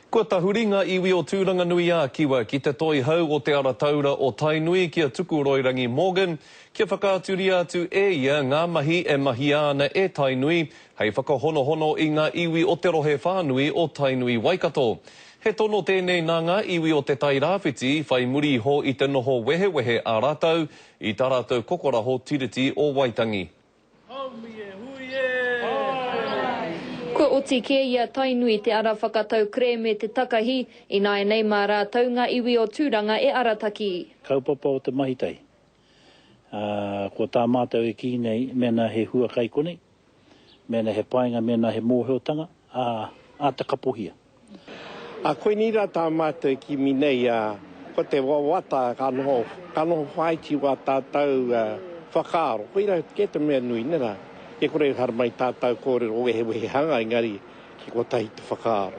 Kua tahuri ngā iwi o Tūranganui-ā-Kiwa ki te toihau o Te Ara Taura o Tainui ki a Tukuroirangi Morgan kia whakaaturia atu e ia ngā mahi e mahia ana e Tainui hei whakahonohono i ngā iwi o te rohe whānui o Tainui-Waikato. He tono tēnei nā ngā iwi o Te Tairāwhiti whai muri iho i te noho wehewehe a rātou i tā rātou kokoraho Tiriti o Waitangi. Haumi e hui e! Kua oti kē i a Tainui te ara whakatau kerēme te takahi, ināianei mā rātou ngā iwi o Tūranga e arataki. Kaupapa o te mahi tahi. Ā, ko tā mātou e kī nei, mēnā he hua kai konei, mēnā he painga, mēnā he mōhiotanga, ā, āta kapohia. Ā, koinei rā tā mātou e kimi nei, ā, ko te wawata ka noho, ka noho whāiti wā tātou whakaaro. Koirā kē te mea nui, nē rā? Kia kore e haramai tātou kōrero wehewehehanga, engari kia kotahi te whakaaro.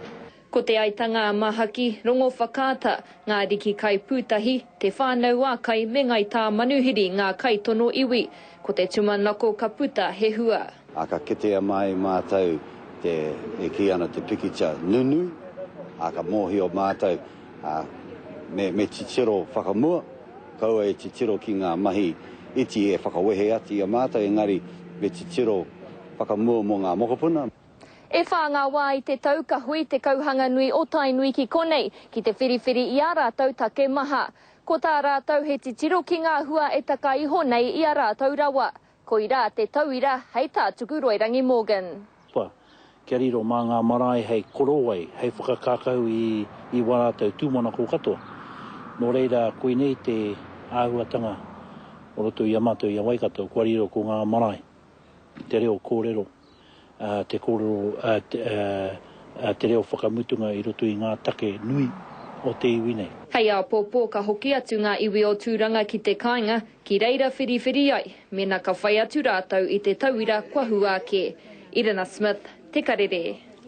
Ko Te Aitanga a Mahaki, Rongowhakaata, Ngā Riki Kaipūtahi, Te Whānau-a-Kai me Ngāi Tāmanuhiri ngā kaitono iwi. Ko te tumanako ka puta he hua. Ā, ka kitea mai mātou te, e kī ana te pikitia nunui, ā, ka mōhio mātou, ā, me, me titiro whakamua, kaua e titiro ki ngā mahi iti e whakawehe atu i a mātou, engari me titiro whakamua mō ngā mokopuna. E whā ngā wā i te tau ka hui te Kauhanganui o Tainui ki konei, ki te whiriwhiri i ā rātou take maha. Ko tā rātou he titiro ki ngā hua e taka iho nei i a rātou rawa. Koirā te tauira hei tā Tukuroirangi Morgan. Pa, kia riro mā ngā marae hei korowai, hei whakakākahu i, i wā rātou tūmanako katoa. Nō reira, koinei te āhuatanga o roto i a mātou i a Waikato, kua riro ko ngā marae, te reo kōrero, te kōrero, te reo whakamutunga i roto i ngā take nui o te iwi nei. Hei āpōpō ka hoki atu ngā iwi o Tūranga ki te kāinga, ki reira whiriwhiri ai, mēnā ka whai atu rātou i te tauira kua hua ake. Irina Smith, Te Karere.